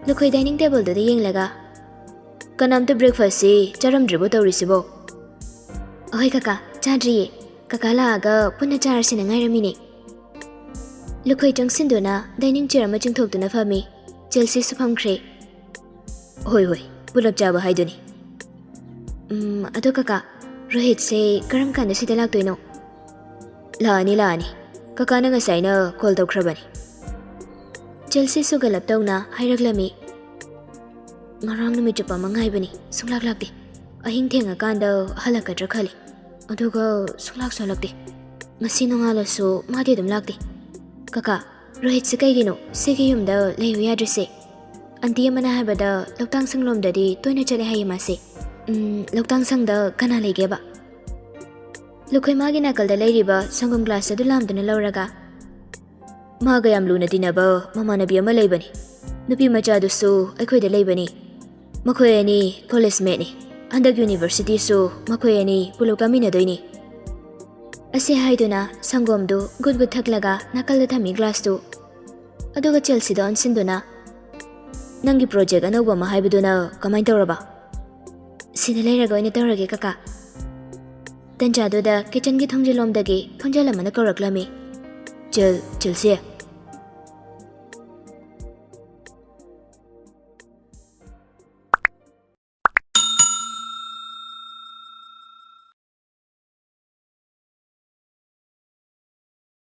ꯂꯨꯈꯣꯏ ꯗꯥꯏꯅꯤꯡ ꯇꯦꯕꯜꯗꯨꯗ ꯌꯦꯡꯂꯒ, "ꯀꯅꯥꯝꯇ ꯕ꯭ꯔꯦꯛꯐꯥꯁꯁꯤ ꯆꯥꯔꯝꯗ꯭ꯔꯤꯕꯣ ꯇꯧꯔꯤꯁꯤꯕꯣ?" "ꯑꯍꯣꯏ ꯀꯀꯥ, ꯆꯥꯗ꯭ꯔꯤꯌꯦ꯫ ꯀꯀꯥ ꯂꯥꯛꯑꯒ ꯄꯨꯟꯅ ꯆꯥꯔꯁꯤꯅ ꯉꯥꯏꯔꯝꯃꯤꯅꯦ꯫" ꯂꯨꯈꯣꯏ ꯆꯪꯁꯤꯟꯗꯨꯅ ꯗꯥꯏꯅꯤꯡ ꯆꯤꯌꯔ ꯑꯃ ꯆꯤꯡꯊꯣꯛꯇꯨꯅ ꯐꯝꯃꯤ꯫ ꯆꯦꯜꯁꯤꯁꯨ ꯐꯝꯈ꯭ꯔꯦ꯫ "ꯍꯣꯏ, ꯍꯣꯏ, ꯄꯨꯂꯞ ꯆꯥꯕ ꯍꯥꯏꯗꯨꯅꯤ꯫" "ꯎꯝ, ꯑꯗꯣ ꯀꯀꯥ, "ꯔꯣꯍꯤꯠꯁꯦ ꯀꯔꯝ ꯀꯥꯟꯗ ꯁꯤꯗ ꯂꯥꯛꯇꯣꯏꯅꯣ?" "ꯂꯥꯛꯑꯅꯤ, ꯂꯥꯛꯑꯅꯤ꯫ ꯀꯀꯥꯅ ꯉꯁꯥꯏꯅ ꯀꯣꯜ ꯇꯧꯈ꯭ꯔꯕꯅꯤ꯫" ꯆꯦꯜꯁꯤꯁꯨ ꯒꯂꯞ ꯇꯧꯅ ꯍꯥꯏꯔꯛꯂꯝꯃꯤ꯫ "ꯉꯔꯥꯡ ꯅꯨꯃꯤꯠ ꯆꯨꯞꯄ ꯑꯃ ꯉꯥꯏꯕꯅꯤ, ꯁꯨꯡꯂꯥꯛ ꯂꯥꯛꯇꯦ꯫ ꯑꯍꯤꯡ ꯊꯦꯡꯉꯀꯥꯟꯗ ꯍꯜꯂꯛꯀꯗ꯭ꯔꯥ ꯈꯜꯂꯤ, ꯑꯗꯨꯒ ꯁꯨꯡꯂꯥꯛꯁꯨ ꯍꯜꯂꯛꯇꯦ꯫ ꯉꯁꯤ ꯅꯣꯡꯉꯥꯜꯂꯁꯨ ꯃꯥꯗꯤ ꯑꯗꯨꯝ ꯂꯥꯛꯇꯦ꯫ ꯀꯀꯥ, ꯔꯣꯍꯤꯠꯁꯦ ꯀꯩꯒꯤꯅꯣ ꯁꯤꯒꯤ ꯌꯨꯝꯗ ꯂꯩꯌꯨ ꯌꯥꯗ꯭ꯔꯤꯁꯦ? ꯑꯟꯇꯤ ꯑꯃꯅ ꯍꯥꯏꯕꯗ ꯂꯧꯇꯥꯡ ꯁꯪꯂꯣꯝꯗꯗꯤ ꯇꯣꯏꯅ ꯆꯠꯂꯦ ꯍꯥꯏꯌꯦ ꯃꯥꯁꯦ꯫ ꯎꯝ, ꯂꯧꯇꯥꯡ ꯁꯪꯗ ꯀꯅꯥ ꯂꯩꯒꯦꯕ?" ꯂꯨꯈꯣꯏ ꯃꯥꯒꯤ ꯅꯥꯀꯜꯗ ꯂꯩꯔꯤꯕ ꯁꯪꯒꯣꯝ ꯒ꯭ꯂꯥꯁ ꯑꯗꯨ ꯂꯥꯝꯗꯨꯅ ꯂꯧꯔꯒ, "ꯃꯥꯒ ꯌꯥꯝ ꯂꯨꯅ ꯇꯤꯟꯅꯕ ꯃꯃꯥꯟꯅꯕꯤ ꯑꯃ ꯂꯩꯕꯅꯤ꯫ ꯅꯨꯄꯤ ꯃꯆꯥꯗꯨꯁꯨ ꯑꯩꯈꯣꯏꯗ ꯂꯩꯕꯅꯤ꯫ ꯃꯈꯣꯏ ꯑꯅꯤ ꯀꯣꯂꯦꯖ ꯃꯦꯠꯅꯤ꯫ ꯍꯟꯗꯛ ꯌꯨꯅꯤꯚꯔꯁꯤꯇꯤꯁꯨ ꯃꯈꯣꯏ ꯑꯅꯤ ꯄꯨꯂꯞ ꯀꯥꯃꯤꯟꯅꯗꯣꯏꯅꯤ꯫" ꯑꯁꯤ ꯍꯥꯏꯗꯨꯅ ꯁꯪꯒꯣꯝꯗꯨ ꯒꯨꯠ ꯒꯨꯠ ꯊꯛꯂꯒ ꯅꯥꯀꯜꯗ ꯊꯝꯃꯤ ꯒ꯭ꯂꯥꯁꯇꯨ꯫ ꯑꯗꯨꯒ ꯆꯦꯜꯁꯤꯗ ꯑꯣꯟꯁꯤꯟꯗꯨꯅ, "ꯅꯪꯒꯤ ꯄ꯭ꯔꯣꯖꯦꯛ ꯑꯅꯧꯕ ꯑꯃ ꯍꯥꯏꯕꯗꯨꯅ ꯀꯃꯥꯏꯅ ꯇꯧꯔꯕ?" "ꯁꯤꯗ ꯂꯩꯔꯒ ꯑꯣꯏꯅ ꯇꯧꯔꯒꯦ, ꯀꯀꯥ꯫" ꯇꯟꯖꯥꯗꯨꯗ ꯀꯤꯆꯟꯒꯤ ꯊꯣꯡꯖꯤꯜꯂꯣꯝꯗꯒꯤ ꯈꯣꯟꯖꯦꯜ ꯑꯃꯅ ꯀꯧꯔꯛꯂꯝꯃꯤ꯫ "ꯆꯦꯜ, ꯆꯦꯜꯁꯤ,